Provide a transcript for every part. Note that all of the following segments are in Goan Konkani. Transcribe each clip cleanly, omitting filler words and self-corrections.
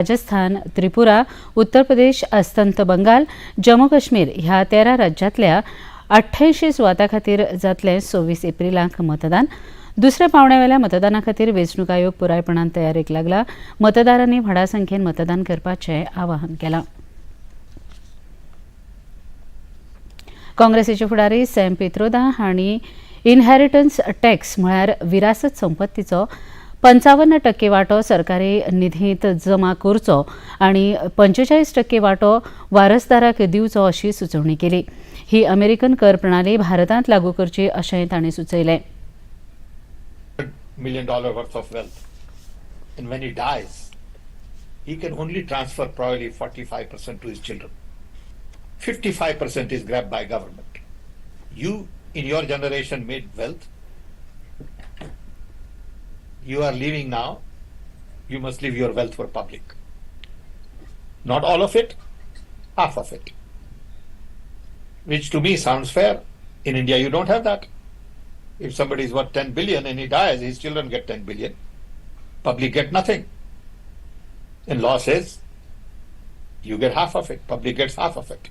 राजस्थान, त्रिपुरा, उत्तर प्रदेश, अस्तंत बंगाल, जम्मू काश्मीर ह्या 13 राज्यांतल्या 88 सुवातां खातीर जातलें 26 एप्रिलाक मतदान. दुसऱ्या पावंड्यावेल्या मतदाना खातीर वेंचणूक आयोग पुरायपणान तयारेक लागला. मतदारांनी व्हडा संख्येन मतदान करपाचें आवाहन केलां. काँग्रेसीचे फुडारी सॅम पित्रोदा हांणी इनहेरिटन्स टॅक्स म्हळ्यार विरासत संपत्तीचो 55% वांटो सरकारी निधींत जमा करचो आनी 45% वांटो वारसदाराक दिवचो अशी सुचोवणी केली. ही अमेरिकन कर प्रणाली भारतांत लागू करची अशेंय तांणी सुचयलें. Million dollar worth of wealth. And when he dies, he can only transfer probably 45% to his children. 55% is grabbed by government. You, in your generation, made wealth. You are leaving now. You must leave your wealth for public. Not all of it, half of it. Which to me sounds fair. In India, you don't have that. If somebody is worth 10 billion and he dies, his children get 10 billion. Public get nothing. And law says you get half of it, public gets half of it.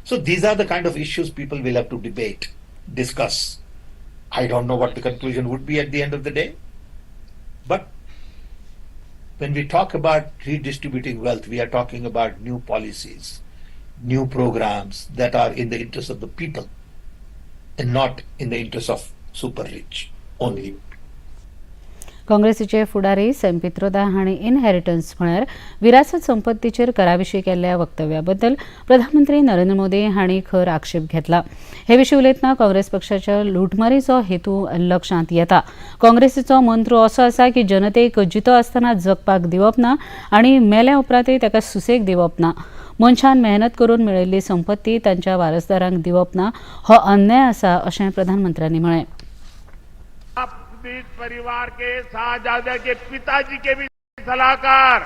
So these are the kind of issues people will have to debate, discuss. I don't know what the conclusion would be at the end of the day. But when we talk about redistributing wealth, we are talking about new policies, new programs that are in the interest of the people and not in the interest of super rich only. काँग्रेसीचे फुडारी सॅम पित्रोदा हांणी इनहेरिटन्स म्हळ्यार विरासत संपत्तीचेर कराविशीं केल्ल्या वक्तव्या बद्दल प्रधानमंत्री नरेंद्र मोदी हांणी खर आक्षेप घेतला. हे विशीं उलयतना काँग्रेस पक्षाच्या लुटमारीचो हेतू लक्षांत येता. काँग्रेसीचो मंत्र असो आसा की जनतेक जितो आसतना जगपाक दिवप ना आनी मेल्या उपरांतय ताका सुसेग दिवप ना. मनशान मेहनत करून मेळयल्ली संपत्ती तांच्या वारसदारांक दिवप ना हो अन्याय आसा अशें प्रधानमंत्र्यांनी म्हळें. इस परिवार के शाहजादे के पिताजी के भी सलाहकार,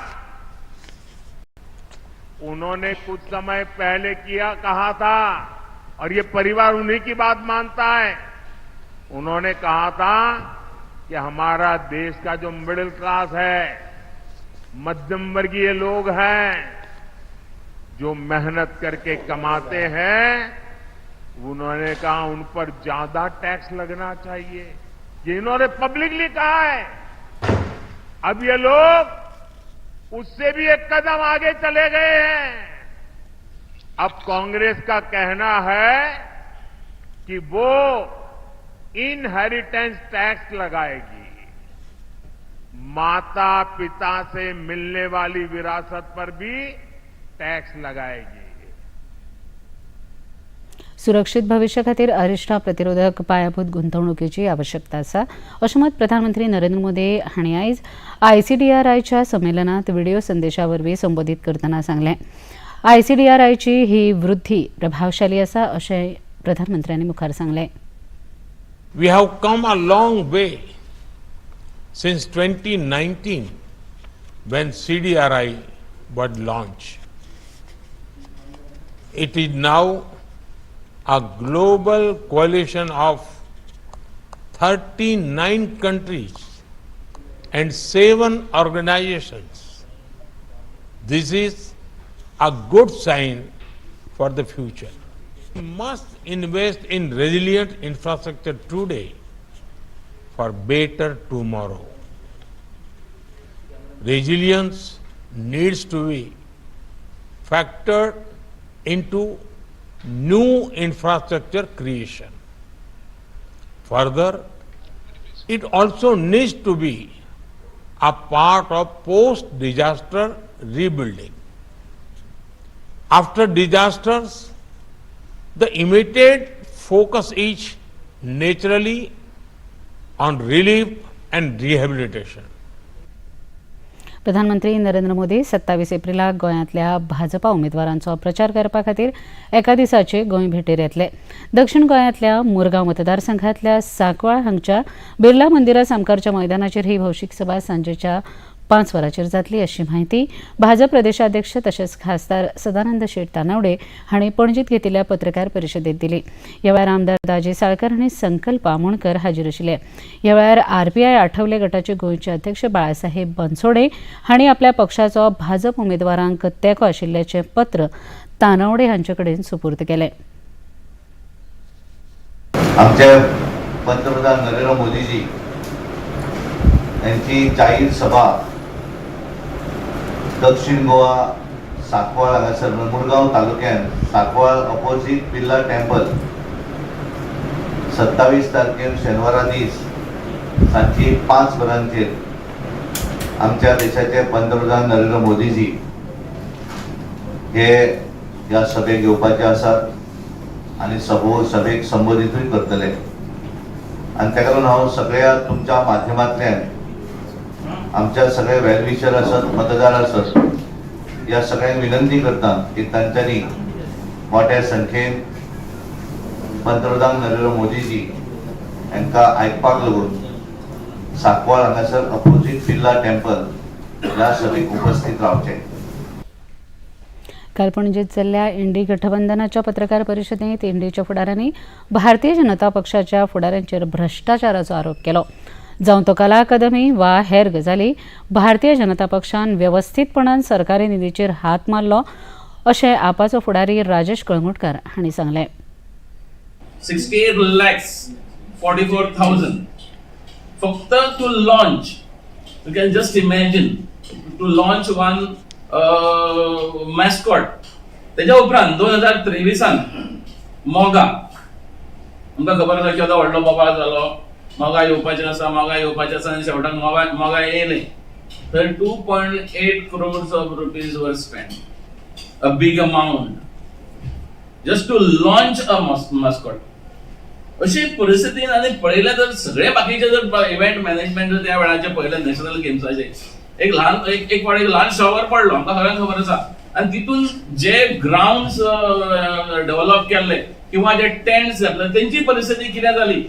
उन्होंने कुछ समय पहले किया कहा था और ये परिवार उन्हीं की बात मानता है. उन्होंने कहा था कि हमारा देश का जो मिडिल क्लास है, मध्यम वर्गीय लोग हैं, जो मेहनत करके कमाते हैं, उन्होंने कहा उन पर ज्यादा टैक्स लगना चाहिए. ये इन्होंने पब्लिकली कहा है. अब ये लोग उससे भी एक कदम आगे चले गए हैं. अब कांग्रेस का कहना है कि वो इनहेरिटेंस टैक्स लगाएगी, माता पिता से मिलने वाली विरासत पर भी टैक्स लगाएगी. सुरक्षित भविष्या खातीर अरिश्टा प्रतिरोधक पायाभूत गुंतवणुकीची आवश्यकता आसा अशें मत प्रधानमंत्री नरेंद्र मोदी हांणी आयज आयसीडीआरआयच्या संमेलनात व्हिडिओ संदेशा वरवीं संबोधीत करतना सांगलें. आयसीडीआरआयची ही वृद्धी प्रभावशाली आसा अशें प्रधानमंत्र्यांनी मुखार सांगलें. We have come a long way since 2019, when CDRI was launched. It is now a global coalition of 39 countries and 7 organizations. This is a good sign for the future. We must invest in resilient infrastructure today for better tomorrow. Resilience needs to be factored into new infrastructure creation. Further, it also needs to be a part of post disaster rebuilding. After disasters, the immediate focus is naturally on relief and rehabilitation. प्रधानमंत्री नरेंद्र मोदी 27 एप्रिलाक गोंयांतल्या भाजपा उमेदवारांचो प्रचार करपा खातीर एका दिसाचे गोंय भेटेर येतले. दक्षिण गोंयांतल्या मुरगांव मतदारसंघातल्या सांकवाळ हांगच्या बिर्ला मंदिरा सामकारच्या मैदानाचेर ही भौशीक सभा सांजेच्या 5 वरांचेर जातली अशी म्हायती भाजप प्रदेशाध्यक्ष तशेंच खासदार सदानंद शेट तानावडे हांणी पणजीत घेतिल्ल्या पत्रकार परिशदेत दिली. ह्या वेळार आमदार दाजी साळकर आनी संकल्प आमोणकर हाजीर आशिल्ले. ह्या वेळार आरपीआय आठवले गटाचे गोंयचे अध्यक्ष बाळासाहेब बनसोडे हांणी आपल्या पक्षाचो भाजप उमेदवारांक तेंको आशिल्ल्याचें पत्र तानावडे हांचे कडेन सुपूर्द केलें. आमचे पंतप्रधान नरेंद्र मोदीजी यांची जाहीर सभा दक्षिण गोवा सांकवाळ हांगासर मुरगांव तालुक्यान सांकवाळ ऑपोजीट बिर्ला टेम्पल 27 तारखेर शेनवारा दीस सांजची 5 वरांचेर आमच्या देशाचे पंतप्रधान नरेंद्र मोदीजी हे ह्या सभेक येवपाचे आसात आनी सभेक संबोधितूय करतले. आनी ताका लागून हांव सगळ्या तुमच्या माध्यमांतल्यान आमच्या सगळे वेलविशर आसत, मतदार आसत, ह्या सगळ्यांक विनंती करता की तांच्यांनी मोठ्या संख्येन पंतप्रधान नरेंद्र मोदीजी हांकां आयकपाक लागून सांकवाळ हांगासर अपोजीट बिर्ला टेम्पल ह्या सभेक उपस्थित रावचे. काल पणजेत जाल्ल्या इंडी गठबंधनाच्या पत्रकार परिशदेत इंडीच्या फुडाऱ्यांनी भारतीय जनता पक्षाच्या फुडाऱ्यांचेर भ्रश्टाचाराचो आरोप केलो. जावं तो कला अकादमी वा हेर गजाली, भारतीय जनता पक्षान वेवस्थीतपणान सरकारी निधीचेर हात मारलो अशें आपाचो फुडारी राजेश कळंगूटकार हांणी सांगलें. 68,44,000 फक्त to launch. You can just imagine to launch one mascot. तेज्या उपरांत 2023 मोगा, आमकां खबर आसा की आतां व्हडलो बोवाळ जालो, मोगा येवपाचें आसा, मोगा येवपाचें आसा आनी शेवटाक मोगा मोगा येयलें तर 2.8 crores of rupees were spend, a big amount just to launch a mascot. अशी परिस्थितीन आनी पळयलें तर सगळे बाकीचे जर इव्हेंट मॅनेजमेंट जर त्या वेळाचे पळयलें नॅशनल गेम्साचे एक ल्हान एक एक फावट एक ल्हान शॉवर पडलो, आमकां सगळ्यांक खबर आसा. आनी तितून जे ग्रावंड डेव्हलप केल्ले किंवा जे टेंट्स घातले तेंची परिस्थिती कितें जाली,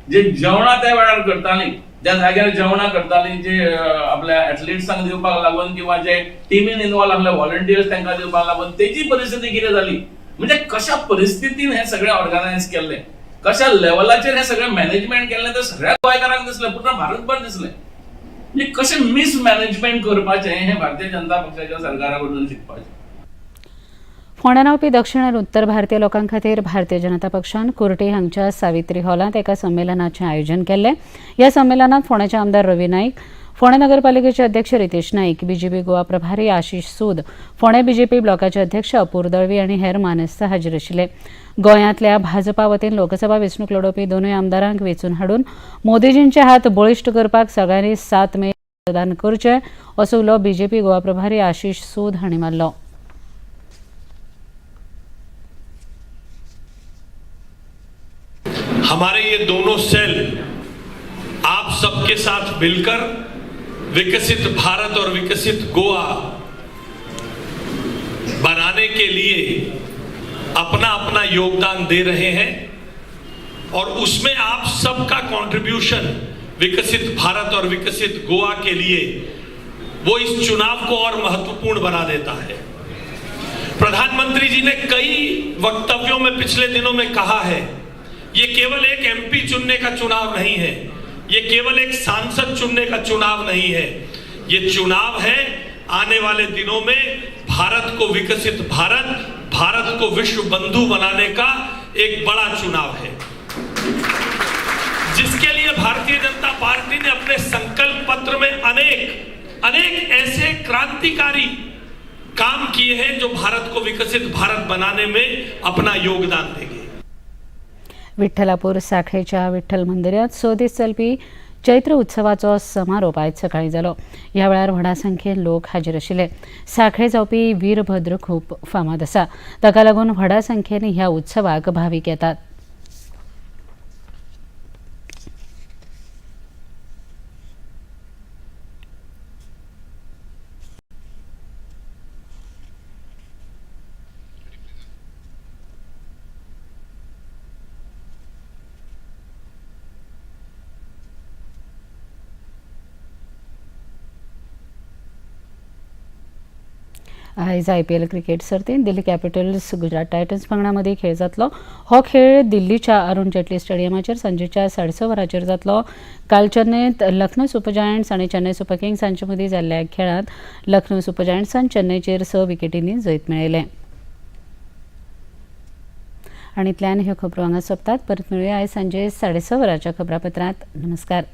जे जेवणां त्या वेळार करताली, ज्या जाग्यार जेवणां करताली, जे आपल्या एथलिट्सांक दिवपाक लागून किंवा जे टिमीन इनवॉल्व आसले व्हॉलंटियर्स तांकां दिवपाक लागून तेजी परिस्थिती कितें जाली, म्हणजे कशा परिस्थितीन हें सगळें ऑर्गनायज केल्लें, कशा लेवलाचेर हें सगळें मॅनेजमेंट केल्लें तें सगळ्या गोंयकारांक दिसलें, पूर्ण भारतभर दिसलें. म्हणजे कशें मिसमॅनेजमेंट करपाचें हें भारतीय जनता पक्षाच्या सरकारा कडसून शिकपाचें. फोंड्यां रावपी दक्षिण आनी उत्तर भारतीय लोकां खातीर भारतीय जनता पक्षान कुर्टी हांगच्या सावित्री हॉलांत एका संमेलनाचें आयोजन केल्लें. ह्या संमेलनात फोंड्याचे आमदार रवी नाईक, फोंडें नगरपालिकेचे अध्यक्ष रितेश नाईक, बीजेपी गोवा प्रभारी आशिष सूद, फोंडें बीजेपी ब्लॉकाचे अध्यक्ष अपूर दळवी आनी हेर मानेस्त हाजीर आशिल्ले. गोंयांतल्या भाजपा वतीन लोकसभा वेंचणूक लडोवपी दोनूय आमदारांक वेंचून हाडून मोदीजींचे हात बळिश्ट करपाक सगळ्यांनी 7 मे मतदान करचें असो उलो बीजेपी गोवा प्रभारी आशिष सूद हांणी मारलो. हमारे ये दोनों सेल आप सबके साथ मिलकर विकसित भारत और विकसित गोवा बनाने के लिए अपना अपना योगदान दे रहे हैं और उसमें आप सबका कंट्रीब्यूशन विकसित भारत और विकसित गोवा के लिए वो इस चुनाव को और महत्वपूर्ण बना देता है। प्रधानमंत्री जी ने कई वक्तव्यों में पिछले दिनों में कहा है, ये केवल एक एमपी चुनने का चुनाव नहीं है, ये केवल एक सांसद चुनने का चुनाव नहीं है, ये चुनाव है आने वाले दिनों में भारत को विकसित भारत, भारत को विश्व बंधु बनाने का एक बड़ा चुनाव है, जिसके लिए भारतीय जनता पार्टी ने अपने संकल्प पत्र में अनेक अनेक ऐसे क्रांतिकारी काम किए हैं जो भारत को विकसित भारत बनाने में अपना योगदान देंगे। विठ्ठलापूर साखळेच्या विठ्ठल मंदिरात 6 दीस चलपी चैत्र उत्सवाचो समारोप आयज सकाळीं जालो. ह्या वेळार व्हडा संख्येन लोक हाजीर आशिल्ले. साखळे जावपी वीरभद्र खूब फामाद आसा, ताका लागून व्हडा संख्येन ह्या उत्सवाक भावीक येतात. आयज आयपीएल क्रिकेट सर्तींत दिल्ली कॅपिटल्स गुजरात टायटन्स पंगडा मदीं खेळ जातलो. हो खेळ दिल्लीच्या अरुण जेटली स्टेडियमाचेर सांजेच्या 6:30 वरांचेर जातलो. काल चेन्नयत लखनौ सुपर जायंट्स आनी चेन्नय सुपर किंग्स हांचे मदीं जाल्ल्या खेळांत लखनौ सुपर जायंट्सान चेन्नयचेर 6 विकेटींनी जैत मेळयलें. आनी इतल्यान ह्यो खबरो हांगा सोंपतात. परत मेळुया आयज सांजे 6:30 वरांच्या खबरापत्रांत. नमस्कार.